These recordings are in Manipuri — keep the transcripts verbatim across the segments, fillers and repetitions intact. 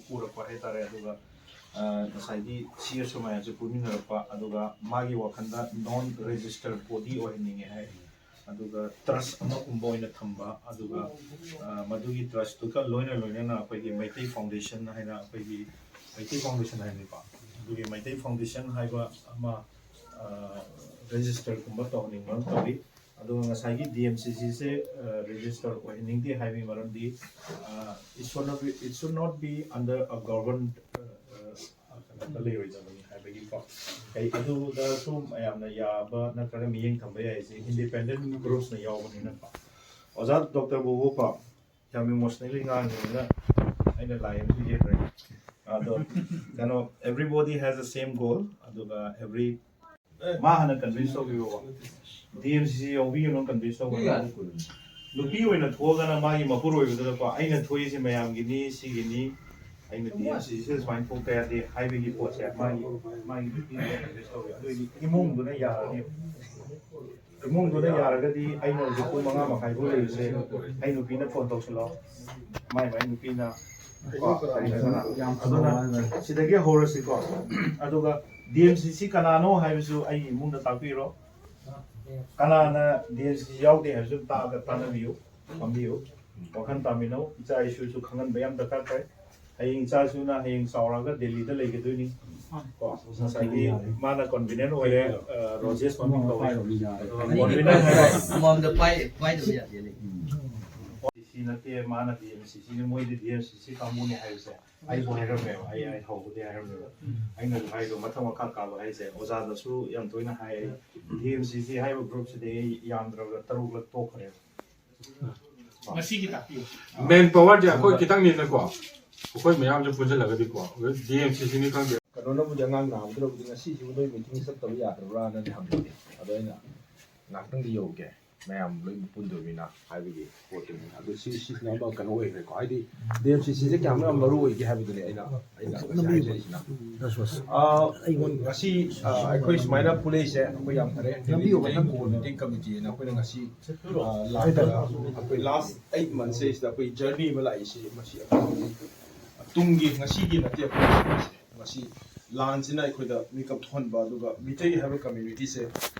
ꯎꯔꯛꯄ ꯍꯥꯏꯇꯥꯔꯦ꯫ ꯑꯗꯨꯒ ꯑ, ꯉꯁꯥꯏꯒꯤ ꯁꯤ ꯑꯦꯁ ꯑꯣ ꯃꯌꯥꯝꯁꯨ ꯄꯨꯟꯃꯤꯟꯅꯔꯛꯄ, ꯑꯗꯨꯒ ꯃꯥꯒꯤ ꯋꯥꯈꯜꯗ ꯅꯣꯟ ꯔꯦꯖꯤꯁꯇꯔ ꯕꯣꯗꯤ ꯑꯣꯏꯍꯟꯅꯤꯡꯉꯦ ꯍꯥꯏ꯫ ꯑꯗꯨꯒ ꯇ꯭ꯔꯁ ꯑꯃꯒꯨꯝꯕ ꯑꯣꯏꯅ ꯊꯝꯕ, ꯑꯗꯨꯒ ꯑ, ꯃꯗꯨꯒꯤ ꯇ꯭ꯔꯁꯇꯨꯒ ꯂꯣꯏꯅ ꯂꯣꯏꯅꯅ ꯑꯩꯈꯣꯏꯒꯤ ꯃꯩꯇꯩ ꯐꯥꯎꯟꯗꯦꯁꯟ ꯍꯥꯏꯅ, ꯑꯩꯈꯣꯏꯒꯤ ꯃꯩꯇꯩ ꯐꯥꯎꯟꯗꯦꯁꯟ ꯍꯥꯏꯅꯤꯀꯣ, ꯑꯗꯨꯒꯤ ꯃꯩꯇꯩ ꯐꯥꯎꯟꯗꯦꯁꯟ ꯍꯥꯏꯕ ꯑꯃ ꯔꯦꯖꯤꯁꯇꯔꯒꯨꯝꯕ ꯇꯧꯍꯟꯅꯤꯡꯕ ꯑꯃ ꯇꯧꯏ꯫ ꯑꯗꯨꯒ ꯉꯁꯥꯏꯒꯤ ꯗꯤ ꯑꯦꯝ ꯁꯤ ꯁꯤꯁꯦ ꯔꯦꯖꯤꯁꯇꯔ ꯑꯣꯏꯍꯟꯅꯤꯡꯗꯦ ꯍꯥꯏꯕꯒꯤ ꯃꯔꯝꯗꯤ, it should not be, it should not be under a government ꯀꯩꯅꯣꯗ ꯂꯩꯔꯣꯏꯗꯕꯅꯤ ꯍꯥꯏꯕꯒꯤꯀꯣ꯫ ꯑꯩ ꯑꯗꯨꯗꯁꯨ ꯃꯌꯥꯝꯅ ꯌꯥꯕ ꯅꯠꯇ꯭ꯔꯒ ꯃꯤꯠꯌꯦꯡ ꯊꯝꯕ ꯌꯥꯏꯁꯦ, ꯏꯟꯗꯤꯄꯦꯟꯗꯦꯟ ꯒ꯭ꯔꯨꯞꯁꯅ ꯌꯥꯎꯕꯅꯤꯅꯀꯣ꯫ ꯑꯣꯖꯥ ꯗꯣꯛꯇꯔ ꯕꯣꯕꯣꯀꯣ, ꯌꯥꯝ ꯏꯃꯣꯁꯅꯦꯜꯂꯤ ꯉꯥꯡꯉꯤꯅꯤꯅ ꯑꯩꯅ ꯂꯥꯏ ꯑꯃꯁꯨ ꯌꯦꯛꯈ꯭ꯔꯦ꯫ ꯑꯗꯣ ꯀꯩꯅꯣ, everybody has the same goal, ꯑꯗꯨꯒ every ꯃꯥ ꯍꯥꯟꯅ ꯀꯟꯚꯤꯟꯁ ꯇꯧꯕꯤꯔꯣꯕ꯫ ꯗꯤ ꯑꯦꯝ ꯁꯤ ꯁꯤ ꯌꯥꯎꯕꯤꯒꯅꯨ, ꯀꯟꯚꯤꯟꯁ ꯇꯧꯕꯤꯔꯣ꯫ ꯅꯨꯄꯤ ꯑꯣꯏꯅ ꯊꯣꯛꯑꯒꯅ ꯃꯥꯒꯤ ꯃꯄꯨꯔꯣꯏꯕꯗꯨꯗꯀꯣ, "ꯑꯩꯅ ꯊꯣꯛꯏꯁꯦ ꯃꯌꯥꯝꯒꯤꯅꯤ, ꯁꯤꯒꯤꯅꯤ, ꯑꯩꯅ ꯗꯤ ꯑꯦꯝ ꯁꯤ ꯁꯤꯗ ꯁꯨꯃꯥꯏꯅ ꯊꯣꯛꯇ ꯌꯥꯗꯦ" ꯍꯥꯏꯕꯒꯤ ꯄꯣꯠꯁꯦ ꯃꯥꯒꯤ, ꯃꯥꯒꯤ ꯅꯨꯄꯤꯗꯨꯅ ꯀꯟꯚꯤꯟꯁ ꯇꯧꯕꯤꯔꯣ꯫ ꯑꯗꯨ ꯑꯣꯏꯗꯤ ꯏꯃꯨꯡꯗꯨꯅ ꯌꯥꯔꯅꯤ꯫ ꯏꯃꯨꯡꯗꯨꯅ ꯌꯥꯔꯒꯗꯤ ꯑꯩꯅ ꯍꯧꯖꯤꯛ ꯄꯨꯡ ꯃꯉꯥ ꯃꯈꯥꯏ ꯐꯥꯎ ꯂꯩꯕꯁꯦ, ꯑꯩ ꯅꯨꯄꯤꯅ ꯐꯣꯟ ꯇꯧꯁꯤꯜꯂꯣ, ꯃꯥꯏ ꯃꯥꯏ ꯅꯨꯄꯤꯅ ꯀꯣ, ꯀꯔꯤ ꯍꯥꯏꯁꯤꯔꯥ? ꯑꯗꯨꯅ ꯁꯤꯗꯒꯤ ꯍꯧꯔꯁꯤꯀꯣ꯫ ꯑꯗꯨꯒ ꯗꯤ ꯑꯦꯝ ꯁꯤ ꯁꯤ ꯀꯅꯥꯅꯣ ꯍꯥꯏꯕꯁꯨ ꯑꯩꯒꯤ ꯏꯃꯨꯡꯗ ꯇꯥꯛꯄꯤꯔꯣ꯫ ꯀꯅꯥꯅ ꯗꯤ ꯑꯦꯝ ꯁꯤ ꯁꯤ ꯌꯥꯎꯗꯦ ꯍꯥꯏꯕꯁꯨ ꯇꯥꯛꯑꯒ ꯇꯥꯟꯅꯕꯤꯌꯨ, ꯐꯝꯕꯤꯌꯨ꯫ ꯋꯥꯈꯜ ꯇꯥꯃꯤꯟꯅꯧ꯫ ꯏꯆꯥ ꯏꯁꯨꯁꯨ ꯈꯪꯍꯟꯕ ꯌꯥꯝ ꯗꯔꯀꯥꯔ ꯇꯥꯏ꯫ ꯍꯌꯦꯡ ꯏꯆꯥ ꯏꯁꯨꯅ ꯍꯌꯦꯡ ꯆꯥꯎꯔꯛꯑꯒ ꯗꯦꯜꯂꯤꯗ ꯂꯩꯒꯗꯣꯏꯅꯤ꯫ ꯀꯣ, ꯉꯁꯥꯏꯒꯤ ꯃꯥꯅ ꯀꯣꯟꯚꯤꯅꯦꯟ ꯑꯣꯏꯔꯦ, ꯑ, ꯔꯣꯖꯦꯁ ꯃꯃꯤꯡ ꯀꯧꯋꯦ꯫ ꯑꯗꯨꯒ ꯀꯣꯟꯚꯤꯅꯦꯟ ꯍꯥꯏꯔ ꯑꯃꯃꯝꯗ ꯄꯥꯏ-, ꯄꯥꯏꯗꯕ ꯌꯥꯗꯦꯅꯦ꯫ ꯁꯤ ꯅꯠꯇꯦ, ꯃꯥꯅ ꯗꯤ ꯑꯦꯝ ꯁꯤ ꯁꯤꯅꯤ, ꯃꯣꯏꯗꯤ ꯗꯤ ꯑꯦꯝ ꯁꯤ ꯁꯤ ꯀꯥꯡꯕꯨꯅꯤ ꯍꯥꯏꯕꯁꯦ ꯑꯩꯕꯨ ꯍꯥꯏꯔꯝꯃꯦꯕ, ꯑꯩ, ꯑꯩ ꯍꯧꯕꯗꯤ ꯍꯥꯏꯔꯝꯃꯦꯕ꯫ ꯑꯩꯅ ꯍꯥꯏꯗꯣ ꯃꯊꯪ ꯃꯈꯥ ꯀꯥꯕ ꯍꯥꯏꯁꯦ ꯑꯣꯖꯥꯗꯁꯨ ꯌꯥꯝ ꯇꯣꯏꯅ ꯍꯥꯏ꯫ ꯑꯩ ꯗꯤ ꯑꯦꯝ ꯁꯤ ꯁꯤ ꯍꯥꯏꯕ ꯒ꯭ꯔꯨꯞꯁꯤꯗꯤ ꯑꯩ ꯌꯥꯝꯗ꯭ꯔꯕꯗ ꯇꯔꯨꯛꯂꯛ ꯇꯣꯛꯈ꯭ꯔꯦꯕ꯫ ꯉꯁꯤꯒꯤ ꯇꯥꯛꯄꯤꯌꯨ꯫ ꯃꯦꯟ ꯄꯋꯔꯁꯦ ꯑꯩꯈꯣꯏ ꯈꯤꯇꯪꯅꯤꯅꯀꯣ, ꯑꯩꯈꯣꯏ ꯃꯌꯥꯝꯁꯦ ꯄꯨꯟꯁꯤꯜꯂꯒꯗꯤꯀꯣ, ꯗꯤ ꯑꯦꯝ ꯁꯤ ꯁꯤꯅꯤ ꯈꯪꯗꯦ꯫ ꯀꯩꯅꯣꯅꯕꯨꯗꯤ ꯑꯉꯥꯡ ꯅꯥꯕꯗꯨꯅꯕꯨꯗꯤ ꯉꯁꯤꯁꯤꯕꯨ ꯅꯣꯏ ꯃꯤꯇꯤꯡ ꯆꯠꯇꯕ ꯌꯥꯗ꯭ꯔꯕ꯭ꯔꯥꯅꯗꯤ ꯍꯪꯕꯅꯦ꯫ ꯑꯗꯣ ꯑꯩꯅ ꯉꯥꯏꯍꯥꯛꯇꯪꯗꯤ ꯌꯧꯒꯦ, ꯃꯌꯥꯝ ꯂꯣꯏ ꯄꯨꯟꯗꯣꯏꯅꯤꯅ ꯍꯥꯏꯕꯒꯤ ꯄꯣꯠꯇꯨꯅꯤ꯫ ꯑꯗꯨ ꯁꯤ, ꯁꯤꯁꯤꯅ ꯑꯃ ꯀꯩꯅꯣ ꯑꯣꯏꯈ꯭ꯔꯦꯀꯣ, ꯍꯥꯏꯗꯤ ꯗꯤ ꯑꯦꯝ ꯁꯤ ꯁꯤꯁꯦ ꯀꯌꯥꯃꯨꯛ ꯌꯥꯝ ꯃꯔꯨ ꯑꯣꯏꯒꯦ ꯍꯥꯏꯕꯗꯨꯅꯦ ꯑꯩꯅ, ꯑꯩꯅ ꯉꯁꯤ ꯍꯥꯏꯖꯔꯤꯁꯤꯅ꯫ ꯑꯥ, ꯉꯁꯤ, ꯑꯥ, ꯑꯩꯈꯣꯏ ꯁꯨꯃꯥꯏꯅ ꯄꯨꯜꯂꯛꯏꯁꯦ ꯑꯩꯈꯣꯏ ꯌꯥꯝ ꯐꯔꯦ꯫ ꯂꯝꯕꯤ ꯍꯣꯡꯕ ꯀꯣꯔ ꯃꯤꯇꯤꯡ ꯀꯃꯤꯇꯤꯅ ꯑꯩꯈꯣꯏꯅ ꯉꯁꯤ, ꯑꯥ, ꯂꯥꯛꯄꯗ ꯑꯩꯈꯣꯏ ꯂꯥꯁ ꯑꯩꯠ ꯃꯟꯊꯁ ꯁꯤꯗ ꯑꯩꯈꯣꯏ ꯖꯔꯅꯤ ꯑꯃ ꯂꯥꯛꯏꯁꯤ, ꯃꯁꯤ ꯑꯩꯈꯣꯏ ꯇꯨꯡꯒꯤ, ꯉꯁꯤꯒꯤ ꯅꯠꯇꯦ ꯑꯩꯈꯣꯏ ꯉꯁꯤ ꯂꯥꯟꯁꯤꯅ ꯑꯩꯈꯣꯏꯗ ꯃꯤꯀꯞ ꯊꯣꯛꯍꯟꯕ, ꯑꯗꯨꯒ ꯃꯤꯇꯩ ꯍꯥꯏꯕ ꯀꯝꯃ꯭ꯌꯨꯅꯤꯇꯤꯁꯦ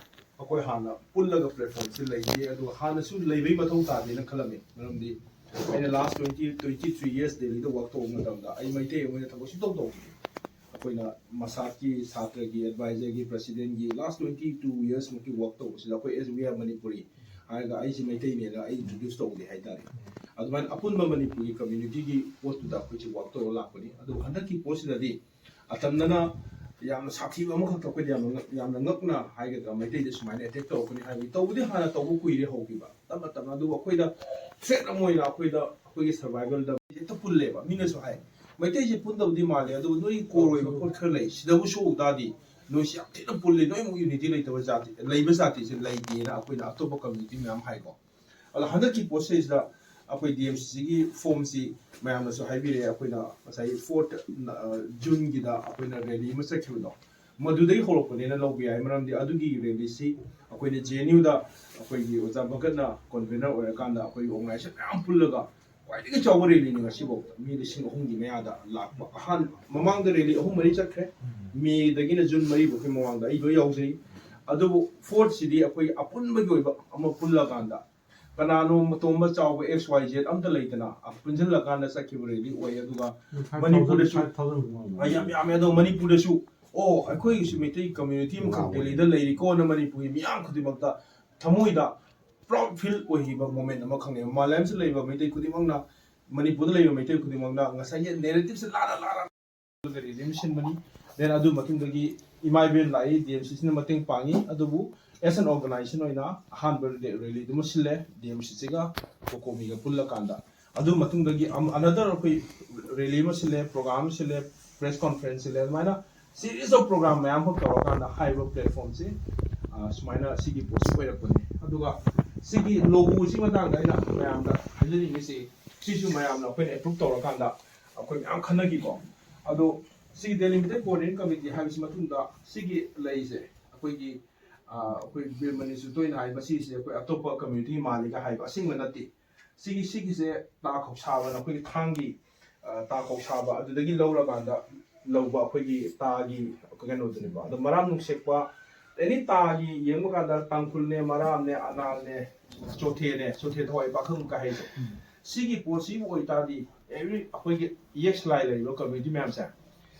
ꯑꯩꯈꯣꯏ ꯍꯥꯟꯅ ꯄꯨꯜꯂꯒ ꯄ꯭ꯂꯦꯠꯐꯣꯝꯁꯤ ꯂꯩꯇꯦ, ꯑꯗꯨꯒ ꯍꯥꯟꯅꯁꯨ ꯂꯩꯕꯩ ꯃꯊꯧ ꯇꯥꯗꯦꯅ ꯈꯜꯂꯝꯃꯤ꯫ ꯃꯔꯝꯗꯤ ꯑꯩꯅ ꯂꯥꯁ ꯇ꯭ꯋꯦꯟꯇꯤ ꯇ꯭ꯋꯦꯟꯇꯤ ꯊ꯭ꯔꯤ ꯌꯔꯁ ꯗꯦꯜꯂꯤꯗ ꯋꯥꯛ ꯇꯧꯕ ꯃꯇꯝꯗ ꯑꯩ ꯃꯩꯇꯩ ꯑꯃ ꯑꯣꯏꯅ ꯊꯕꯛ ꯁꯨꯡꯇꯧ ꯇꯧꯈꯤꯗꯦ꯫ ꯑꯩꯈꯣꯏꯅ ꯃꯁꯥꯛꯀꯤ ꯁꯥꯇ꯭ꯔꯒꯤ ꯑꯦꯗꯚꯥꯏꯖꯔꯒꯤ ꯄ꯭ꯔꯁꯤꯗꯦꯟꯒꯤ ꯂꯥꯁ ꯇ꯭ꯋꯦꯟꯇꯤ ꯇꯨ ꯌꯔꯁꯃꯨꯛꯀꯤ ꯋꯥꯛ ꯇꯧꯕꯁꯤꯗ ꯑꯩꯈꯣꯏ ꯑꯦꯁ ꯕꯤ ꯑꯥꯏ ꯃꯅꯤꯄꯨꯔꯤ ꯍꯥꯏꯔꯒ ꯑꯩꯁꯦ ꯃꯩꯇꯩꯅꯦꯅ ꯑꯩ ꯏꯟꯇ꯭ꯔꯣꯗ꯭ꯌꯨꯁ ꯇꯧꯗꯦ ꯍꯥꯏꯇꯥꯔꯦ꯫ ꯑꯗꯨꯃꯥꯏꯅ ꯑꯄꯨꯟꯕ ꯃꯅꯤꯄꯨꯔꯒꯤ ꯀꯝꯃ꯭ꯌꯨꯅꯤꯇꯤꯒꯤ ꯄꯣꯠꯇꯨꯗ ꯑꯩꯈꯣꯏꯁꯦ ꯋꯥꯛ ꯇꯧꯔ ꯂꯥꯛꯄꯅꯤ꯫ ꯑꯗꯨꯕꯨ ꯍꯟꯗꯛꯀꯤ ꯄꯣꯠꯁꯤꯗꯗꯤ ꯑꯇꯝꯅꯅ ꯌꯥꯝꯅ ꯁꯥꯊꯤꯕ ꯑꯃꯈꯛꯇ ꯑꯩꯈꯣꯏꯗ ꯌꯥꯝꯅ ꯉꯛ-, ꯌꯥꯝꯅ ꯉꯛꯅ ꯍꯥꯏꯒꯗ꯭ꯔꯥ, ꯃꯩꯇꯩꯗ ꯁꯨꯃꯥꯏꯅ ꯑꯦꯇꯦꯛ ꯇꯧꯔꯛꯀꯅꯤ ꯍꯥꯏꯕꯒꯤ ꯇꯧꯕꯗꯤ ꯍꯥꯟꯅ ꯇꯧꯕ ꯀꯨꯏꯔꯦ ꯍꯧꯈꯤꯕ꯫ ꯇꯞꯅ ꯇꯞꯅ, ꯑꯗꯨꯕꯨ ꯑꯩꯈꯣꯏꯗ ꯊ꯭ꯔꯦꯠ ꯑꯃ ꯑꯣꯏꯅ ꯑꯩꯈꯣꯏꯗ, ꯑꯩꯈꯣꯏꯒꯤ ꯁꯔꯚꯥꯏꯚꯦꯜꯗ ꯍꯦꯛꯇ ꯄꯨꯜꯂꯦꯕ꯫ ꯃꯤꯅꯁꯨ ꯍꯥꯏ, "ꯃꯩꯇꯩꯁꯦ ꯄꯨꯟꯗꯕꯗꯤ ꯃꯥꯜꯂꯦ, ꯑꯗꯨꯕꯨ ꯅꯣꯏꯒꯤ ꯀꯣꯔ ꯑꯣꯏꯕ ꯄꯣꯠ ꯈꯔ ꯂꯩ, ꯁꯤꯗꯕꯨ ꯁꯣꯛꯎ ꯇꯥꯔꯗꯤ ꯅꯣꯏꯁꯤ ꯌꯥꯝ ꯊꯤꯅ ꯄꯨꯜꯂꯤ, ꯅꯣꯏꯃꯨꯛ ꯌꯨꯅꯤꯇꯤ ꯂꯩꯇꯕ ꯖꯥꯇꯤ, ꯂꯩꯕ ꯖꯥꯇꯤꯁꯦ ꯂꯩꯇꯦꯅ" ꯑꯩꯈꯣꯏꯅ ꯑꯇꯣꯞꯄ ꯀꯝꯃ꯭ꯌꯨꯅꯤꯇꯤ ꯃꯌꯥꯝ ꯍꯥꯏꯀꯣ꯫ ꯑꯗꯣ ꯍꯟꯗꯛꯀꯤ ꯄꯣꯠꯁꯤꯗꯩꯁꯤꯗ ꯑꯩꯈꯣꯏ ꯗꯤ ꯑꯦꯝ ꯁꯤ ꯁꯤꯒꯤ ꯐꯣꯝꯁꯤ ꯃꯌꯥꯝꯅꯁꯨ ꯍꯥꯏꯕꯤꯔꯛꯑꯦ, ꯑꯩꯈꯣꯏꯅ ꯉꯁꯥꯏ ꯐꯣꯔꯠ ꯖꯨꯟꯒꯤꯗ ꯑꯩꯈꯣꯏꯅ ꯔꯦꯂꯤ ꯑꯃ ꯆꯠꯈꯤꯕꯗꯣ, ꯃꯗꯨꯗꯒꯤ ꯍꯧꯔꯛꯄꯅꯦꯅ ꯂꯧꯕ ꯌꯥꯏ꯫ ꯃꯔꯝꯗꯤ ꯑꯗꯨꯒꯤ ꯔꯦꯂꯤꯁꯤ ꯑꯩꯈꯣꯏꯅ ꯖꯦ ꯑꯦꯟ ꯌꯨꯗ ꯑꯩꯈꯣꯏꯒꯤ ꯑꯣꯖꯥ ꯚꯒꯠꯅ ꯀꯣꯟꯚꯦꯅꯔ ꯑꯣꯏꯔꯀꯥꯟꯗ ꯑꯩꯈꯣꯏꯒꯤ ꯑꯣꯔꯒꯅꯥꯏꯖꯦꯁꯟ ꯃꯌꯥꯝ ꯄꯨꯜꯂꯒ ꯈ꯭ꯋꯥꯏꯗꯒꯤ ꯆꯥꯎꯕ ꯔꯦꯂꯤꯅꯤ ꯉꯁꯤꯐꯥꯎꯗ, ꯃꯤ ꯂꯤꯁꯤꯡ ꯑꯍꯨꯝꯒꯤ ꯃꯌꯥꯗ ꯂꯥꯛꯄ꯫ ꯑꯍꯥꯟ-, ꯃꯃꯥꯡꯗ ꯔꯦꯂꯤ ꯑꯍꯨꯝ ꯃꯔꯤ ꯆꯠꯈ꯭ꯔꯦ꯫ ꯃꯦꯗꯒꯤꯅ ꯖꯨꯟ ꯃꯔꯤꯐꯥꯎꯒꯤ ꯃꯃꯥꯡꯗ ꯑꯩ ꯂꯣꯏ ꯌꯥꯎꯖꯩ꯫ ꯑꯗꯨꯕꯨ ꯐꯣꯔꯠꯁꯤꯗꯤ ꯑꯩꯈꯣꯏ ꯑꯄꯨꯟꯕꯒꯤ ꯑꯣꯏꯕ ꯑꯃ ꯄꯨꯜꯂꯀꯥꯟꯗ ꯀꯅꯥꯅꯣ ꯃꯇꯣꯝꯕ ꯆꯥꯎꯕ ꯑꯦꯛꯁ ꯋꯥꯏ ꯖꯦꯠ ꯑꯝꯇ ꯂꯩꯇꯅ ꯄꯨꯟꯁꯤꯜꯂꯀꯥꯟꯗ ꯆꯠꯈꯤꯕ ꯔꯦꯂꯤ ꯑꯣꯏ꯫ ꯑꯗꯨꯒ ꯃꯅꯤꯄꯨꯔꯗꯁꯨ ꯌꯥꯝ ꯌꯥꯝꯃꯦ꯫ ꯑꯗꯣ ꯃꯅꯤꯄꯨꯔꯗꯁꯨ, "ꯑꯣ, ꯑꯩꯈꯣꯏꯒꯤꯁꯨ ꯃꯩꯇꯩ ꯀꯝꯃ꯭ꯌꯨꯅꯤꯇꯤ ꯑꯃꯈꯛ ꯗꯦꯜꯂꯤꯗ ꯂꯩꯔꯤꯀꯣꯅ" ꯃꯅꯤꯄꯨꯔꯒꯤ ꯃꯤꯌꯥꯝ ꯈꯨꯗꯤꯡꯃꯛꯇ ꯊꯃꯣꯏꯗ ꯄ꯭ꯔꯥꯎꯗ ꯐꯤꯜ ꯑꯣꯏꯈꯤꯕ ꯃꯣꯃꯦꯟ ꯑꯃ ꯈꯪꯉꯦ꯫ ꯃꯥꯂꯦꯝꯁꯤꯗ ꯂꯩꯕ ꯃꯩꯇꯩ ꯈꯨꯗꯤꯡꯃꯛꯅ, ꯃꯅꯤꯄꯨꯔꯗ ꯂꯩꯕ ꯃꯩꯇꯩ ꯈꯨꯗꯤꯡꯃꯛꯅ ꯉꯁꯥꯏꯒꯤ ꯅꯦꯔꯦꯇꯤꯞꯁꯦ ꯂꯥꯟꯅ ꯂꯥꯟꯅ ꯔꯦꯂꯤ ꯑꯃ ꯁꯤꯟꯕꯅꯤ꯫ ꯗꯦꯟ ꯑꯗꯨ ꯃꯇꯨꯡꯗꯒꯤ ꯏꯃꯥ ꯏꯕꯦꯟ ꯂꯥꯛꯏ, ꯗꯤ ꯑꯦꯝ ꯁꯤ ꯁꯤꯅ ꯃꯇꯦꯡ ꯄꯥꯡꯉꯤ꯫ ꯑꯗꯨꯕꯨ ꯑꯦꯁ ꯑꯦꯟ ꯑꯣꯔꯒꯅꯥꯏꯖꯦꯁꯟ ꯑꯣꯏꯅ ꯑꯍꯥꯟꯕ ꯔꯦ-, ꯔꯦꯂꯤꯗꯨꯃ ꯁꯤꯜꯂꯦ, ꯗꯤ ꯑꯦꯝ ꯁꯤ ꯁꯤꯒ ꯀꯣꯀꯣꯃꯤꯒ ꯄꯨꯜꯂꯀꯥꯟꯗ꯫ ꯑꯗꯨ ꯃꯇꯨꯡꯗꯒꯤ ꯑꯝ-, ꯑꯅꯗꯔ ꯑꯩꯈꯣꯏ ꯔꯦꯂꯤ ꯑꯃ ꯁꯤꯜꯂꯦ, ꯄ꯭ꯔꯣꯒ꯭ꯔꯥꯝ ꯑꯃ ꯁꯤꯜꯂꯦ, ꯄ꯭ꯔꯦꯁ ꯀꯣꯟꯐ꯭ꯔꯦꯟꯁ ꯁꯤꯜꯂꯦ꯫ ꯑꯗꯨꯃꯥꯏꯅ ꯁꯤꯔꯤꯁ ꯑꯣꯐ ꯄ꯭ꯔꯣꯒ꯭ꯔꯥꯝ ꯃꯌꯥꯝ ꯑꯃ ꯇꯧꯔꯀꯥꯟꯗ ꯍꯥꯏꯔꯤꯕ ꯄ꯭ꯂꯦꯠꯐꯣꯝꯁꯤ, ꯑ, ꯁꯨꯃꯥꯏꯅ ꯁꯤꯒꯤ ꯄꯣꯠꯁꯤ ꯑꯣꯏꯔꯛꯄꯅꯤ꯫ ꯑꯗꯨꯒ ꯁꯤꯒꯤ ꯂꯣꯒꯣꯁꯤ ꯃꯇꯥꯡꯗ ꯑꯩꯅ ꯃꯌꯥꯝꯗ ꯍꯥꯏꯖꯅꯤꯡꯉꯤꯁꯤ, ꯁꯤꯁꯨ ꯃꯌꯥꯝꯅ ꯑꯩꯈꯣꯏꯅ ꯑꯦꯄ꯭ꯔꯨꯞ ꯇꯧꯔꯀꯥꯟꯗ ꯑꯩꯈꯣꯏ ꯃꯌꯥꯝ ꯈꯟꯅꯈꯤꯀꯣ꯫ ꯑꯗꯣ ꯁꯤꯒꯤ ꯗꯦꯂꯤꯃꯤꯇꯦꯠ ꯀꯣꯑꯣꯔꯗꯤꯅꯦꯠ ꯀꯃꯤꯇꯤ ꯍꯥꯏꯕꯁꯤ ꯃꯇꯨꯡꯗ ꯁꯤꯒꯤ ꯂꯩꯁꯦ ꯑꯩꯈꯣꯏꯒꯤ, ꯑ, ꯑꯩꯈꯣꯏ ꯕꯤꯔꯃꯅꯤꯁꯨ ꯇꯣꯏꯅ ꯍꯥꯏ, "ꯃꯁꯤꯁꯦ ꯑꯩꯈꯣꯏ ꯑꯇꯣꯞꯄ ꯀꯝꯃ꯭ꯌꯨꯅꯤꯇꯤ ꯃꯥꯜꯂꯤꯒ" ꯍꯥꯏꯕ, ꯑꯁꯦꯡꯕ ꯅꯠꯇꯦ꯫ ꯁꯤꯒꯤ, ꯁꯤꯒꯤꯁꯦ ꯇꯥ ꯈꯧꯁꯥꯕꯅ ꯑꯩꯈꯣꯏꯒꯤ ꯊꯥꯡꯒꯤ, ꯑ, ꯇꯥ ꯀꯧꯁꯥꯕ ꯑꯗꯨꯗꯒꯤ ꯂꯧꯔꯀꯥꯟꯗ ꯂꯧꯕ ꯑꯩꯈꯣꯏꯒꯤ ꯇꯥꯒꯤ ꯀꯩꯅꯣꯗꯨꯅꯦꯕ꯫ ꯑꯗꯣ ꯃꯔꯥꯝ ꯅꯨꯡꯁꯦꯛꯄ, ꯑꯦꯅꯤ ꯇꯥꯒꯤ ꯌꯦꯡꯕ ꯀꯥꯟꯗ ꯇꯥꯡꯈꯨꯜꯅꯦ, ꯃꯔꯥꯝꯅꯦ, ꯑꯅꯥꯜꯅꯦ, ꯆꯣꯊꯦꯅꯦ, ꯆꯣꯊꯦ ꯊꯋꯥꯏ ꯄꯥꯈꯪ ꯀꯥꯍꯩꯁꯦ, ꯁꯤꯒꯤ ꯄꯣꯠꯁꯤꯕꯨ ꯑꯣꯏꯇꯥꯔꯗꯤ ꯑꯦꯕ꯭ꯔꯤ ꯑꯩꯈꯣꯏꯒꯤ ꯏꯌꯦꯛ ꯁꯂꯥꯏ ꯂꯩꯔꯤꯕ ꯀꯝꯃ꯭ꯌꯨꯅꯤꯇꯤ ꯃꯌꯥꯝꯁꯦ,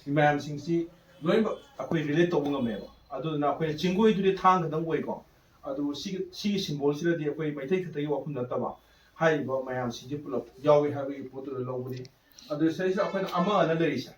ꯃꯌꯥꯝꯁꯤꯡꯁꯤ ꯂꯣꯏꯅꯃꯛ ꯑꯩꯈꯣꯏ ꯔꯤꯂꯦꯠ ꯇꯧꯕ ꯉꯝꯃꯦꯕ꯫ ꯑꯗꯨꯗꯨꯅ ꯑꯩꯈꯣꯏꯅ ꯆꯤꯡꯒꯣꯏꯗꯨꯗꯤ ꯊꯥꯡ ꯈꯛꯇꯪ ꯑꯣꯏꯀꯣ, ꯑꯗꯨ ꯁꯤꯒꯤ ꯁꯤꯒꯤ ꯁꯤꯝꯕꯣꯜꯁꯤꯗꯗꯤ ꯑꯩꯈꯣꯏ ꯃꯩꯇꯩ ꯈꯛꯇꯒꯤ ꯋꯥꯐꯝ ꯅꯠꯇꯕ, ꯍꯥꯏꯔꯤꯕ ꯃꯌꯥꯝꯁꯤꯡꯁꯤ ꯄꯨꯂꯞ ꯌꯥꯎꯏ ꯍꯥꯏꯕꯒꯤ ꯄꯣꯠꯇꯨꯗ ꯂꯧꯕꯅꯤ꯫ ꯑꯗꯨ ꯁꯤꯗꯩꯁꯤꯗ ꯑꯩꯈꯣꯏꯅ ꯑꯃ ꯑꯅ ꯂꯩꯔꯤꯁꯦ,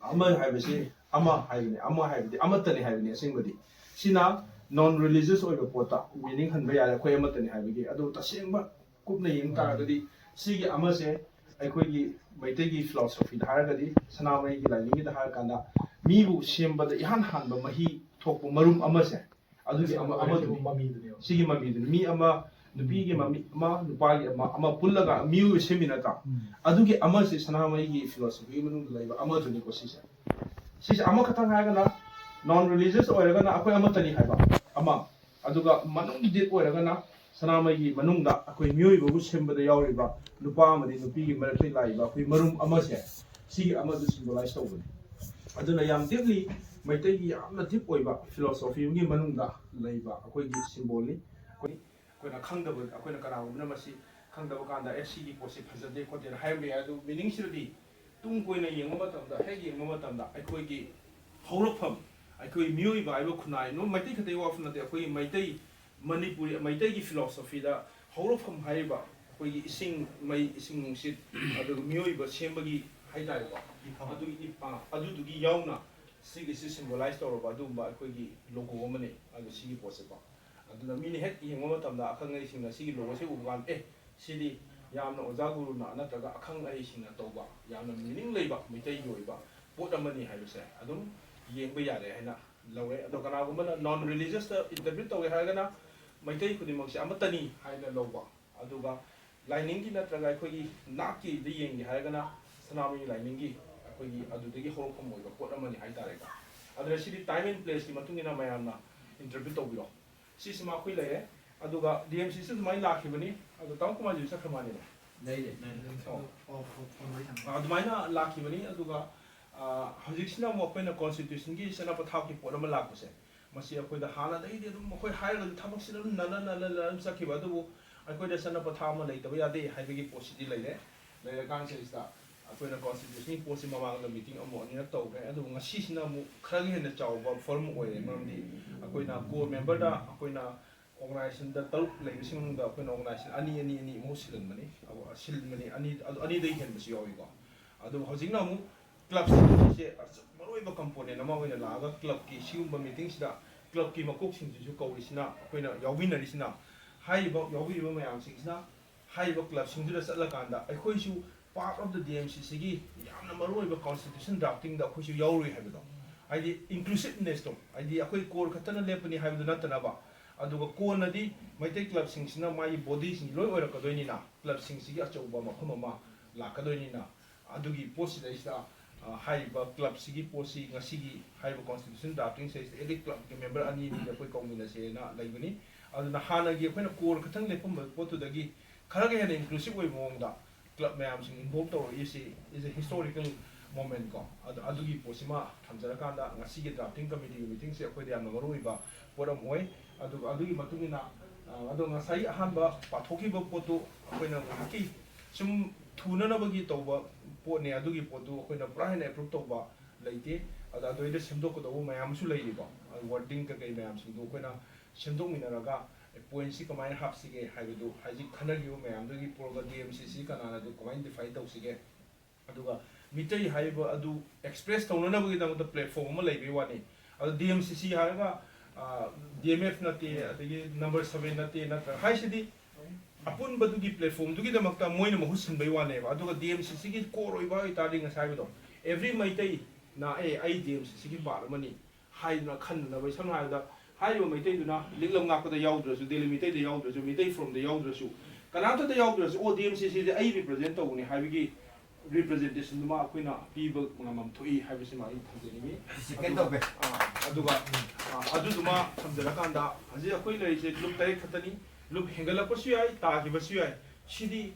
ꯑꯃ ꯍꯥꯏꯕꯁꯤ ꯑꯃ ꯍꯥꯏꯕꯅꯤ, ꯑꯃ ꯍꯥꯏꯕꯗꯤ ꯑꯃꯠꯇꯅꯤ ꯍꯥꯏꯕꯅꯤ꯫ ꯑꯁꯦꯡꯕꯗꯤ ꯁꯤꯅ ꯅꯣꯟ ꯔꯤꯂꯤꯖꯤꯌꯁ ꯑꯣꯏꯕ ꯄꯣꯠꯇ ꯃꯤꯅꯤꯡ ꯍꯟꯕ ꯌꯥꯔꯦ, ꯑꯩꯈꯣꯏ ꯑꯃꯠꯇꯅꯤ ꯍꯥꯏꯕꯒꯤ꯫ ꯑꯗꯨ ꯇꯁꯦꯡꯕ ꯀꯨꯞꯅ ꯌꯦꯡ ꯇꯥꯔꯒꯗꯤ ꯁꯤꯒꯤ ꯑꯃꯁꯦ ꯑꯩꯈꯣꯏꯒꯤ ꯃꯩꯇꯩꯒꯤ ꯐꯤꯂꯣꯁꯣꯐꯤꯗ ꯍꯥꯏꯔꯒꯗꯤ, ꯁꯅꯥꯃꯍꯤꯒꯤ ꯂꯥꯏꯅꯤꯡꯒꯤꯗ ꯍꯥꯏꯔꯀꯥꯟꯗ, ꯃꯤꯕꯨ ꯁꯦꯝꯕꯗ ꯏꯍꯥꯟ ꯍꯥꯟꯕ ꯃꯍꯤ ꯊꯣꯛꯄ ꯃꯔꯨꯝ ꯑꯃꯁꯦ, ꯑꯗꯨꯒꯤ ꯑꯃ, ꯑꯃꯗꯨꯅꯤ꯫ ꯃꯃꯤꯗꯨꯅꯦꯕ꯫ ꯁꯤꯒꯤ ꯃꯃꯤꯗꯨꯅꯤ꯫ ꯃꯤ ꯑꯃ, ꯅꯨꯄꯤꯒꯤ ꯃꯃꯤ ꯑꯃ, ꯅꯨꯄꯥꯒꯤ ꯑꯃ, ꯑꯃ ꯄꯨꯜꯂꯒ ꯃꯤꯑꯣꯏꯕ ꯁꯦꯝꯃꯤ ꯅꯠꯇ꯭ꯔꯥ? ꯎꯝ꯫ ꯑꯗꯨꯒꯤ ꯑꯃꯁꯦ ꯁꯅꯥꯃꯍꯤꯒꯤ ꯐꯤꯂꯣꯁꯣꯐꯤꯒꯤ ꯃꯅꯨꯡꯗ ꯂꯩꯕ ꯑꯃꯗꯨꯅꯤꯀꯣ ꯁꯤꯁꯦ꯫ ꯁꯤꯁꯦ ꯑꯃꯈꯛꯇꯪ ꯍꯥꯏꯔꯒꯅ, ꯅꯣꯟ ꯔꯤꯂꯤꯖꯤꯌꯁ ꯑꯣꯏꯔꯒꯅ ꯑꯩꯈꯣꯏ ꯑꯃꯠꯇꯅꯤ ꯍꯥꯏꯕ ꯑꯃ, ꯑꯗꯨꯒ ꯃꯅꯨꯡꯒꯤ ꯗꯤꯞ ꯑꯣꯏꯔꯒꯅ ꯁꯅꯥꯃꯍꯤꯒꯤ ꯃꯅꯨꯡꯗ ꯑꯩꯈꯣꯏ ꯃꯤꯑꯣꯏꯕꯕꯨ ꯁꯦꯝꯕꯗ ꯌꯥꯎꯔꯤꯕ ꯅꯨꯄꯥ ꯑꯃꯗꯤ ꯅꯨꯄꯤꯒꯤ ꯃꯔꯛꯇ ꯂꯥꯛꯏꯕ ꯑꯩꯈꯣꯏ ꯃꯔꯨꯝ ꯑꯃꯁꯦ, ꯁꯤꯒꯤ ꯑꯃꯗꯨ ꯁꯤꯝꯕꯣꯂꯥꯏꯁ ꯇꯧꯕꯅꯤ꯫ ꯑꯗꯨꯅ ꯌꯥꯝ ꯗꯤꯞꯂꯤ, ꯃꯩꯇꯩꯒꯤ ꯌꯥꯝꯅ ꯗꯤꯞ ꯑꯣꯏꯕ ꯐꯤꯂꯣꯁꯣꯐꯤ ꯑꯃꯒꯤ ꯃꯅꯨꯡꯗ ꯂꯩꯕ ꯑꯩꯈꯣꯏꯒꯤ ꯁꯤꯝꯕꯣꯜꯅꯤ꯫ ꯑꯩꯈꯣꯏ, ꯑꯩꯈꯣꯏꯅ ꯈꯪꯗꯕ, ꯑꯩꯈꯣꯏꯅ ꯀꯅꯥꯒꯨꯝꯕꯅ ꯃꯁꯤ ꯈꯪꯗꯕ ꯀꯥꯟꯗ, "ꯑꯦ, ꯁꯤꯒꯤ ꯄꯣꯠꯁꯤ ꯐꯖꯗꯦ ꯈꯣꯠꯇꯦꯅ" ꯍꯥꯏꯔꯝꯕ ꯌꯥꯏ꯫ ꯑꯗꯨ ꯃꯤꯅꯤꯡꯁꯤꯗꯗꯤ ꯇꯨꯡ ꯀꯣꯏꯅ ꯌꯦꯡꯕ ꯃꯇꯝꯗ, ꯍꯦꯛ ꯌꯦꯡꯕ ꯃꯇꯝꯗ ꯑꯩꯈꯣꯏꯒꯤ ꯍꯧꯔꯛꯐꯝ, ꯑꯩꯈꯣꯏ ꯃꯤꯑꯣꯏꯕ ꯍꯥꯏꯕ ꯈꯨꯟꯅꯥꯏ, ꯅꯣ-, ꯃꯩꯇꯩ ꯈꯛꯇꯒꯤ ꯋꯥꯐꯝ ꯅꯠꯇꯦ, ꯑꯩꯈꯣꯏꯒꯤ ꯃꯩꯇꯩ, ꯃꯅꯤꯄꯨꯔꯤ, ꯃꯩꯇꯩꯒꯤ ꯐꯤꯂꯣꯁꯣꯐꯤꯗ ꯍꯧꯔꯛꯐꯝ ꯍꯥꯏꯔꯤꯕ ꯑꯩꯈꯣꯏꯒꯤ ꯏꯁꯤꯡ, ꯃꯩ, ꯏꯁꯤꯡ ꯅꯨꯡꯁꯤꯠ, ꯑꯗꯨꯒ ꯃꯤꯑꯣꯏꯕ ꯁꯦꯝꯕꯒꯤ ꯍꯥꯏꯇꯥꯔꯦꯀꯣ, ꯏꯐꯝ꯫ ꯑꯗꯨꯒꯤ ꯏ-, ꯑꯥ, ꯑꯗꯨꯗꯨꯒꯤ ꯌꯥꯎꯅ ꯁꯤꯒꯤꯁꯤ ꯁꯤꯝꯕꯣꯂꯥꯏꯁ ꯇꯧꯔꯕ ꯑꯗꯨꯒꯨꯝꯕ ꯑꯩꯈꯣꯏꯒꯤ ꯂꯣꯒꯣ ꯑꯃꯅꯤ꯫ ꯑꯗꯨ ꯁꯤꯒꯤ ꯄꯣꯠꯁꯦꯀꯣ, ꯑꯗꯨꯅ ꯃꯤꯅ ꯍꯦꯛ ꯌꯦꯡꯕ ꯃꯇꯝꯗ ꯑꯈꯪ ꯑꯍꯩꯁꯤꯡꯅ ꯁꯤꯒꯤ ꯂꯣꯒꯣꯁꯦ ꯎꯕ ꯀꯥꯟꯗ, "ꯑꯦ, ꯁꯤꯗꯤ ꯌꯥꯝꯅ ꯑꯣꯖꯥ ꯒꯨꯔꯨꯅ ꯅꯠꯇ꯭ꯔꯒ ꯑꯈꯪ ꯑꯍꯩꯁꯤꯡꯅ ꯇꯧꯕ ꯌꯥꯝꯅ ꯃꯤꯅꯤꯡ ꯂꯩꯕ ꯃꯩꯇꯩꯒꯤ ꯑꯣꯏꯕ ꯄꯣꯠ ꯑꯃꯅꯤ" ꯍꯥꯏꯕꯁꯦ ꯑꯗꯨꯝ ꯌꯦꯡꯕ ꯌꯥꯔꯦ ꯍꯥꯏꯅ ꯂꯧꯔꯦ꯫ ꯑꯗꯣ ꯀꯅꯥꯒꯨꯝꯕꯅ ꯅꯣꯟ ꯔꯤꯂꯤꯖꯤꯌꯁꯇ ꯏꯟꯇꯔꯄ꯭ꯔꯤꯠ ꯇꯧꯒꯦ ꯍꯥꯏꯔꯒꯅ, ꯃꯩꯇꯩ ꯈꯨꯗꯤꯡꯃꯛꯁꯦ ꯑꯃꯠꯇꯅꯤ ꯍꯥꯏꯅ ꯂꯧꯕ, ꯑꯗꯨꯒ ꯂꯥꯏꯅꯤꯡꯒꯤ ꯅꯠꯇ꯭ꯔꯒ ꯑꯩꯈꯣꯏꯒꯤ ꯅꯥꯠꯀꯤꯗ ꯌꯦꯡꯒꯦ ꯍꯥꯏꯔꯒꯅ ꯁꯅꯥꯃꯍꯤ ꯂꯥꯏꯅꯤꯡꯒꯤ ꯑꯩꯈꯣꯏꯒꯤ ꯑꯗꯨꯗꯒꯤ ꯍꯧꯔꯛꯐꯝ ꯑꯣꯏꯕ ꯄꯣꯠ ꯑꯃꯅꯤ ꯍꯥꯏꯇꯥꯔꯦꯀꯣ꯫ ꯑꯗꯨꯅ ꯁꯤꯗꯤ ꯇꯥꯏꯝ ꯑꯦꯟ ꯄ꯭ꯂꯦꯁꯀꯤ ꯃꯇꯨꯡ ꯏꯟꯅ ꯃꯌꯥꯝꯅ ꯏꯟꯇꯔꯄ꯭ꯔꯤꯠ ꯇꯧꯕꯤꯔꯣ꯫ ꯁꯤꯁꯤꯃ ꯑꯩꯈꯣꯏ ꯂꯩꯔꯦ꯫ ꯑꯗꯨꯒ ꯗꯤ ꯑꯦꯝ ꯁꯤꯁꯨ ꯑꯗꯨꯃꯥꯏꯅ ꯂꯥꯛꯈꯤꯕꯅꯤ꯫ ꯑꯗꯣ ꯇꯥꯃꯣ ꯀꯨꯃꯥꯔꯖꯤꯁꯨ ꯆꯠꯈ꯭ꯔ ꯃꯥꯜꯂꯦꯅꯦ꯫ ꯂꯩꯔꯦ꯫ ꯂꯩꯔꯦ꯫ ꯑꯣ, ꯑꯣ, ꯐꯣꯟ ꯋꯥꯔꯤ ꯁꯥꯟꯅꯕ꯫ ꯑꯗꯨꯃꯥꯏꯅ ꯂꯥꯛꯈꯤꯕꯅꯤ꯫ ꯑꯗꯨꯒ ꯑ, ꯍꯧꯖꯤꯛꯁꯤꯅ ꯑꯃꯨꯛ ꯑꯩꯈꯣꯏꯅ ꯀꯣꯟꯁꯇꯤꯇ꯭ꯌꯨꯁꯟꯒꯤ ꯆꯠꯅ ꯄꯊꯥꯞꯀꯤ ꯄꯣꯠ ꯑꯃ ꯂꯥꯛꯄꯁꯦ, ꯃꯁꯤ ꯑꯩꯈꯣꯏꯗ ꯍꯥꯟꯅꯗꯒꯤꯗꯤ ꯑꯗꯨꯝ ꯑꯩꯈꯣꯏ ꯍꯥꯏꯔꯒꯁꯨ ꯊꯕꯛꯁꯤꯗ ꯑꯗꯨꯝ ꯅꯜꯂ ꯅꯜꯂ ꯅꯜꯂ ꯑꯗꯨꯝ ꯆꯠꯈꯤꯕ꯫ ꯑꯗꯨꯕꯨ ꯑꯩꯈꯣꯏꯗ ꯆꯠꯅ ꯄꯊꯥꯞ ꯑꯃ ꯂꯩꯇꯕ ꯌꯥꯗꯦ ꯍꯥꯏꯕꯒꯤ ꯄꯣꯠꯁꯤꯗꯤ ꯂꯩꯔꯦ꯫ ꯂꯩꯔꯀꯥꯟꯁꯤꯗꯩꯁꯤꯗ ꯑꯩꯈꯣꯏꯅ ꯀꯣꯟꯁꯇꯤꯇ꯭ꯌꯨꯁꯟꯒꯤ ꯄꯣꯠꯁꯤ ꯃꯃꯥꯡꯗ ꯃꯤꯇꯤꯡ ꯑꯃꯨꯛ ꯑꯅꯤꯔꯛ ꯇꯧꯈ꯭ꯔꯦ꯫ ꯑꯗꯨꯕꯨ ꯉꯁꯤꯁꯤꯅ ꯑꯃꯨꯛ ꯈꯔꯒ ꯍꯦꯟꯅ ꯆꯥꯎꯕ ꯐꯣꯔꯝ ꯑꯣꯏꯔꯦ꯫ ꯃꯔꯝꯗꯤ ꯑꯩꯈꯣꯏꯅ ꯀꯣꯔ ꯃꯦꯝꯕꯔꯗ ꯑꯩꯈꯣꯏꯅ ꯑꯣꯔꯒꯅꯥꯏꯖꯦꯁꯟꯗ ꯇꯔꯨꯛ ꯂꯩꯕꯁꯤꯡ ꯃꯅꯨꯡꯗ ꯑꯩꯈꯣꯏꯅ ꯑꯣꯔꯒꯅꯥꯏꯖꯦꯁꯟ ꯑꯅꯤ, ꯑꯅꯤ, ꯑꯅꯤ ꯑꯃꯨꯛ ꯁꯤꯜꯍꯟꯕꯅꯤ꯫ ꯑꯗꯨ ꯁꯤꯟꯕꯅꯤ, ꯑꯅꯤ, ꯑꯗꯨ ꯑꯅꯤꯗꯒꯤ ꯍꯦꯟꯕꯁꯨ ꯌꯥꯎꯏꯀꯣ꯫ ꯑꯗꯨ ꯍꯧꯖꯤꯛꯅ ꯑꯃꯨꯛ ꯀ꯭ꯂꯕꯁꯤꯡꯁꯦ ꯃꯔꯨꯑꯣꯏꯕ ꯀꯝꯄꯣꯅꯦꯟ ꯑꯃ ꯑꯣꯏꯅ ꯂꯥꯛꯑꯒ ꯀ꯭ꯂꯕꯀꯤ ꯁꯤꯒꯨꯝꯕ ꯃꯤꯇꯤꯡꯁꯤꯗ ꯀ꯭ꯂꯕꯀꯤ ꯃꯀꯣꯛꯁꯤꯡꯁꯤꯁꯨ ꯀꯧꯔꯤꯁꯤꯅ, ꯑꯩꯈꯣꯏꯅ ꯌꯥꯎꯃꯤꯟꯅꯔꯤꯁꯤꯅ, ꯍꯥꯏꯔꯤꯕ ꯌꯥꯎꯕꯤꯔꯤꯕ ꯃꯌꯥꯝꯁꯤꯡꯁꯤꯅ ꯍꯥꯏꯔꯤꯕ ꯀ꯭ꯂꯕꯁꯤꯡꯗꯨꯗ ꯆꯠꯂꯀꯥꯟꯗ ꯑꯩꯈꯣꯏꯁꯨ part of the D M C Cꯒꯤ ꯌꯥꯝꯅ ꯃꯔꯨꯑꯣꯏꯕ ꯀꯣꯟꯁꯇꯤꯇ꯭ꯌꯨꯁꯟ ꯗ꯭ꯔꯥꯐꯇꯤꯡꯗ ꯑꯩꯈꯣꯏꯁꯨ ꯌꯥꯎꯔꯨꯏ ꯍꯥꯏꯕꯗꯣ, ꯍꯥꯏꯗꯤ ꯏꯟꯀ꯭ꯂꯨꯁꯤꯞꯅꯦꯁꯇꯣ, ꯍꯥꯏꯗꯤ ꯑꯩꯈꯣꯏ ꯀꯣꯔ ꯈꯛꯇꯅ ꯂꯦꯞꯄꯅꯤ ꯍꯥꯏꯕꯗꯨ ꯅꯠꯇꯅꯕ, ꯑꯗꯨꯒ ꯀꯣꯟꯅꯗꯤ ꯃꯩꯇꯩ ꯀ꯭ꯂꯕꯁꯤꯡꯁꯤꯅ ꯃꯥꯒꯤ ꯕꯣꯗꯤꯁꯤꯡ ꯂꯣꯏ ꯑꯣꯏꯔꯛꯀꯗꯣꯏꯅꯤꯅ, ꯀ꯭ꯂꯕꯁꯤꯡꯁꯤꯒꯤ ꯑꯆꯧꯕ ꯃꯐꯝ ꯑꯃ ꯂꯥꯛꯀꯗꯣꯏꯅꯤꯅ, ꯑꯗꯨꯒꯤ ꯄꯣꯠꯁꯤꯗꯩꯁꯤꯗ ꯑ, ꯍꯥꯏꯔꯤꯕ ꯀ꯭ꯂꯕꯁꯤꯒꯤ ꯄꯣꯠꯁꯤ ꯉꯁꯤꯒꯤ ꯍꯥꯏꯔꯤꯕ ꯀꯣꯟꯁꯇꯤꯇ꯭ꯌꯨꯁꯟ ꯗ꯭ꯔꯥꯐꯇꯤꯡ ꯁꯤꯗꯩꯁꯤꯗ ꯑꯦꯂꯤꯠ ꯀ꯭ꯂꯕꯀꯤ ꯃꯦꯝꯕꯔ ꯑꯅꯤ ꯑꯅꯤꯗꯤ ꯑꯩꯈꯣꯏ ꯀꯧꯃꯤꯟꯅꯁꯦꯅ ꯂꯩꯕꯅꯤ꯫ ꯑꯗꯨꯅ ꯍꯥꯟꯅꯒꯤ ꯑꯩꯈꯣꯏꯅ ꯀꯣꯔ ꯈꯛꯇꯪ ꯂꯦꯞꯄꯝꯕ ꯄꯣꯠꯇꯨꯗꯒꯤ ꯈꯔꯒ ꯍꯦꯟꯅ ꯏꯟꯀ꯭ꯂꯨꯁꯤꯞ ꯑꯣꯏꯕ ꯃꯑꯣꯡꯗ ꯀ꯭ꯂꯕ ꯃꯌꯥꯝꯁꯤꯡ ꯏꯟꯚꯣꯜꯕ ꯇꯧꯔꯛꯏꯁꯤ is a historical moment ꯀꯣ꯫ ꯑꯗꯨ, ꯑꯗꯨꯒꯤ ꯄꯣꯠꯁꯤꯃ ꯊꯝꯖꯔꯀꯥꯟꯗ ꯉꯁꯤꯒꯤ ꯗ꯭ꯔꯥꯐꯇꯤꯡ ꯀꯃꯤꯇꯤꯒꯤ ꯃꯤꯇꯤꯡꯁꯦ ꯑꯩꯈꯣꯏꯗ ꯌꯥꯝꯅ ꯃꯔꯨ ꯑꯣꯏꯕ ꯄꯣꯠ ꯑꯃ ꯑꯣꯏ꯫ ꯑꯗꯨꯒ ꯑꯗꯨꯒꯤ ꯃꯇꯨꯡ ꯏꯟꯅ, ꯑ, ꯑꯗꯣ ꯉꯁꯥꯏ ꯑꯍꯥꯟꯕ ꯄꯥꯊꯣꯛꯈꯤꯕ ꯄꯣꯠꯇꯨ ꯑꯩꯈꯣꯏꯅ ꯉꯥꯏꯍꯥꯛꯀꯤ ꯁꯨꯝ ꯊꯨꯅꯅꯕꯒꯤ ꯇꯧꯕ ꯄꯣꯠꯅꯦ꯫ ꯑꯗꯨꯒꯤ ꯄꯣꯠꯇꯨ ꯑꯩꯈꯣꯏꯅ ꯄꯨꯔꯥ ꯍꯦꯟꯅ ꯑꯦꯄ꯭ꯔꯨꯞ ꯇꯧꯕ ꯂꯩꯇꯦ꯫ ꯑꯗ ꯑꯗꯨꯗꯩꯗ ꯁꯦꯝꯗꯣꯛꯀꯗꯧꯕ ꯃꯌꯥꯝ ꯑꯃꯁꯨ ꯂꯩꯔꯤꯀꯣ꯫ ꯋꯥꯔꯗꯤꯡ ꯀꯩꯀꯩ ꯃꯌꯥꯝꯁꯤꯡꯗꯨ ꯑꯩꯈꯣꯏꯅ ꯁꯦꯝꯗꯣꯛꯃꯤꯟꯅꯔꯒ ꯄꯣꯏꯟꯁꯤ ꯀꯃꯥꯏꯅ ꯍꯥꯞꯁꯤꯒꯦ ꯍꯥꯏꯕꯗꯨ ꯍꯧꯖꯤꯛ ꯈꯟꯅꯈꯤꯕ ꯃꯌꯥꯝꯗꯨꯒꯤ ꯄꯨꯔꯒ D M C C ꯀꯅꯥꯅ ꯑꯗꯨ ꯀꯃꯥꯏꯅ ꯗꯤꯐꯥꯏꯟ ꯇꯧꯁꯤꯒꯦ, ꯑꯗꯨꯒ ꯃꯤꯇꯩ ꯍꯥꯏꯔꯤꯕ ꯑꯗꯨ ꯑꯦꯛꯁꯄ꯭ꯔꯦꯁ ꯇꯧꯅꯅꯕꯒꯤꯗꯃꯛꯇ ꯄ꯭ꯂꯦꯠꯐꯣꯝ ꯑꯃ ꯂꯩꯕꯒꯤ ꯋꯥꯅꯤ꯫ ꯑꯗꯣ D M C C ꯍꯥꯏꯔꯒ, ꯑ, D M F ꯅꯠꯇꯦ, ꯑꯗꯒꯤ ꯅꯝꯕꯔ ꯁꯕꯦꯟ ꯅꯠꯇꯦ, ꯅꯠꯇ꯭ꯔꯒ ꯍꯥꯏꯁꯤꯗꯤ ꯑꯄꯨꯟꯕꯗꯨꯒꯤ ꯄ꯭ꯂꯦꯠꯐꯣꯝꯗꯨꯒꯤꯗꯃꯛꯇ ꯃꯣꯏꯅ ꯃꯍꯨꯠ ꯁꯤꯟꯕꯒꯤ ꯋꯥꯅꯦꯕ꯫ ꯑꯗꯨꯒ D M C Cꯒꯤ core ꯑꯣꯏꯕ ꯑꯣꯏꯇꯥꯔꯗꯤ ꯉꯁꯥꯏ ꯍꯥꯏꯕꯗꯣ, every ꯃꯩꯇꯩꯅ ꯑꯦ ꯑꯩ D M C Cꯒꯤ ꯄꯥꯔꯠ ꯑꯃꯅꯤ ꯍꯥꯏꯗꯨꯅ ꯈꯟꯅꯅꯕ, ꯁꯝꯅ ꯍꯥꯏꯔꯕꯗ ꯍꯥꯏꯔꯤꯕ ꯃꯩꯇꯩꯗꯨꯅ ꯂꯤꯛꯂꯝ ꯉꯥꯛꯄꯗ ꯌꯥꯎꯗ꯭ꯔꯁꯨ, ꯗꯦꯜꯂꯤ ꯃꯩꯇꯩꯗ ꯌꯥꯎꯗ꯭ꯔꯁꯨ, ꯃꯩꯇꯩ ꯐꯣꯔꯝꯗ ꯌꯥꯎꯗ꯭ꯔꯁꯨ, ꯀꯅꯥꯝꯇꯗ ꯌꯥꯎꯗ꯭ꯔꯁꯨ ꯑꯣ D M C Cꯁꯦ ꯑꯩ ꯔꯤꯄ꯭ꯔꯖꯦꯟ ꯇꯧꯕꯅꯤ ꯍꯥꯏꯕꯒꯤ ꯔꯤꯄ꯭ꯔꯖꯦꯟꯇꯦꯁꯟꯗꯨꯃ ꯑꯩꯈꯣꯏꯅ ꯄꯤꯕ ꯉꯝꯐꯝ ꯊꯣꯛꯏ ꯍꯥꯏꯕꯁꯤꯃ ꯑꯩ ꯊꯝꯖꯅꯤꯡꯉꯤ꯫ ꯁꯦꯀꯦꯟ ꯇꯧꯒꯦ꯫ ꯑꯥ, ꯑꯗꯨꯒ ꯑꯥ, ꯑꯗꯨꯗꯨꯃ ꯊꯝꯖꯔꯀꯥꯟꯗ ꯍꯧꯖꯤꯛ ꯑꯩꯈꯣꯏ ꯂꯩꯔꯤꯁꯦ ꯂꯨꯞ ꯇꯔꯦꯠ ꯈꯛꯇꯅꯤ꯫ ꯂꯨꯞ ꯍꯦꯟꯒꯠꯂꯛꯄꯁꯨ ꯌꯥꯏ, ꯇꯥꯈꯤꯕꯁꯨ ꯌꯥꯏ꯫ ꯁꯤꯗꯤ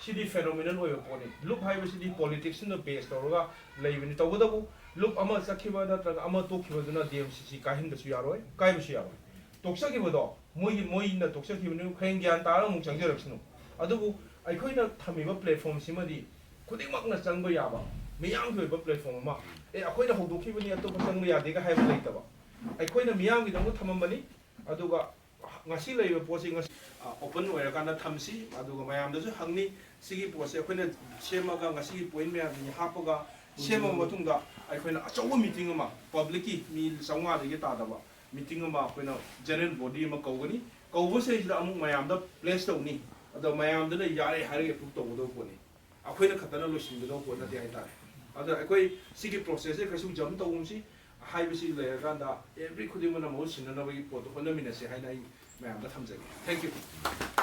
ꯁꯤꯗꯤ phenomenon ꯑꯣꯏꯕ ꯄꯣꯠꯅꯤ꯫ ꯂꯨꯞ ꯍꯥꯏꯕꯁꯤꯗꯤ politics ꯅ base ꯇꯧꯔꯒ ꯂꯩꯕꯅꯤ꯫ ꯇꯧꯕꯇꯕꯨ ꯂꯨꯞ ꯑꯃ ꯆꯠꯈꯤꯕ ꯅꯠꯇ꯭ꯔꯒ ꯑꯃ ꯇꯣꯛꯈꯤꯕꯗꯨꯅ D M C C ꯀꯥꯏꯍꯟꯕꯁꯨ ꯌꯥꯔꯣꯏ, ꯀꯥꯏꯕꯁꯨ ꯌꯥꯔꯣꯏ꯫ ꯇꯣꯛꯆꯈꯤꯕꯗꯣ ꯃꯣꯏꯒꯤ, ꯃꯣꯏꯅ ꯇꯣꯛꯆꯈꯤꯕꯅꯤ, ꯍꯌꯦꯡ ꯒ꯭ꯌꯥꯟ ꯇꯥꯔꯒ ꯑꯃꯨꯛ ꯆꯪꯖꯔꯛꯁꯅꯨ꯫ ꯑꯗꯨꯕꯨ ꯑꯩꯈꯣꯏꯅ ꯊꯝꯃꯤꯕ platform ꯁꯤꯃꯗꯤ ꯈꯨꯗꯤꯡꯃꯛꯅ ꯆꯪꯕ ꯌꯥꯕ, ꯃꯤꯌꯥꯝꯒꯤ ꯑꯣꯏꯕ platform ꯑꯃ, ꯑꯦ, ꯑꯩꯈꯣꯏꯅ ꯍꯧꯗꯣꯛꯈꯤꯕꯅꯤ, ꯑꯇꯣꯞꯄ ꯆꯪꯕ ꯌꯥꯗꯦꯒ ꯍꯥꯏꯕ ꯂꯩꯇꯕ꯫ ꯑꯩꯈꯣꯏꯅ ꯃꯤꯌꯥꯝꯒꯤꯗꯃꯛ ꯊꯝꯃꯝꯕꯅꯤ꯫ ꯑꯗꯨꯒ ꯉꯁꯤ ꯂꯩꯔꯤꯕ ꯄꯣꯠꯁꯤ ꯉꯁꯤ, ꯑ, open ꯑꯣꯏꯔꯀꯥꯟꯗ ꯊꯝꯁꯤ, ꯑꯗꯨꯒ ꯃꯌꯥꯝꯗꯁꯨ ꯍꯪꯅꯤ꯫ ꯁꯤꯒꯤ ꯄꯣꯠꯁꯦ ꯑꯩꯈꯣꯏꯅ ꯁꯦꯝꯃꯒ, ꯉꯁꯤꯒꯤ point ꯃꯌꯥꯝꯁꯤ ꯍꯥꯞꯄꯒ ꯁꯦꯝꯃꯕ ꯃꯇꯨꯡꯗ, ꯑꯩꯈꯣꯏꯅ ꯑꯆꯧꯕ meeting ꯑꯃ, public ꯀꯤ ꯃꯤ ꯆꯥꯝꯃꯉꯥꯗꯒꯤ ꯇꯥꯗꯕ meeting ꯑꯃ ꯑꯩꯈꯣꯏꯅ general body ꯑꯃ ꯀꯧꯒꯅꯤ꯫ ꯀꯧꯕꯁꯤꯗꯩꯁꯤꯗ ꯑꯃꯨꯛ ꯃꯌꯥꯝꯗ place ꯇꯧꯅꯤ꯫ ꯑꯗꯣ ꯃꯌꯥꯝꯗꯨꯅ ꯌꯥꯔꯦ ꯍꯥꯏꯔꯒ approve ꯇꯧꯒꯗꯧꯕ ꯄꯣꯠꯅꯤ꯫ ꯑꯩꯈꯣꯏꯅ ꯈꯛꯇꯅ ꯂꯣꯏꯁꯤꯟꯒꯗꯧꯕ ꯄꯣꯠ ꯅꯠꯇꯦ ꯍꯥꯏꯇꯥꯔꯦ꯫ ꯑꯗ ꯑꯩꯈꯣꯏ ꯁꯤꯒꯤ process ꯁꯦ ꯀꯩꯁꯨ jump ꯇꯧꯒꯨꯝꯁꯤ ꯍꯥꯏꯕꯁꯤ ꯂꯩꯔꯀꯥꯟꯗ, every ꯈꯨꯗꯤꯡꯃꯛꯅ ꯃꯍꯨꯠ ꯁꯤꯟꯅꯅꯕꯒꯤ ꯄꯣꯠꯇꯣ ꯍꯣꯠꯅꯃꯤꯟꯅꯁꯤ ꯍꯥꯏꯅ ꯑꯩ ꯃꯌꯥꯝꯗ ꯊꯝꯖꯒꯦ꯫ Thank you꯫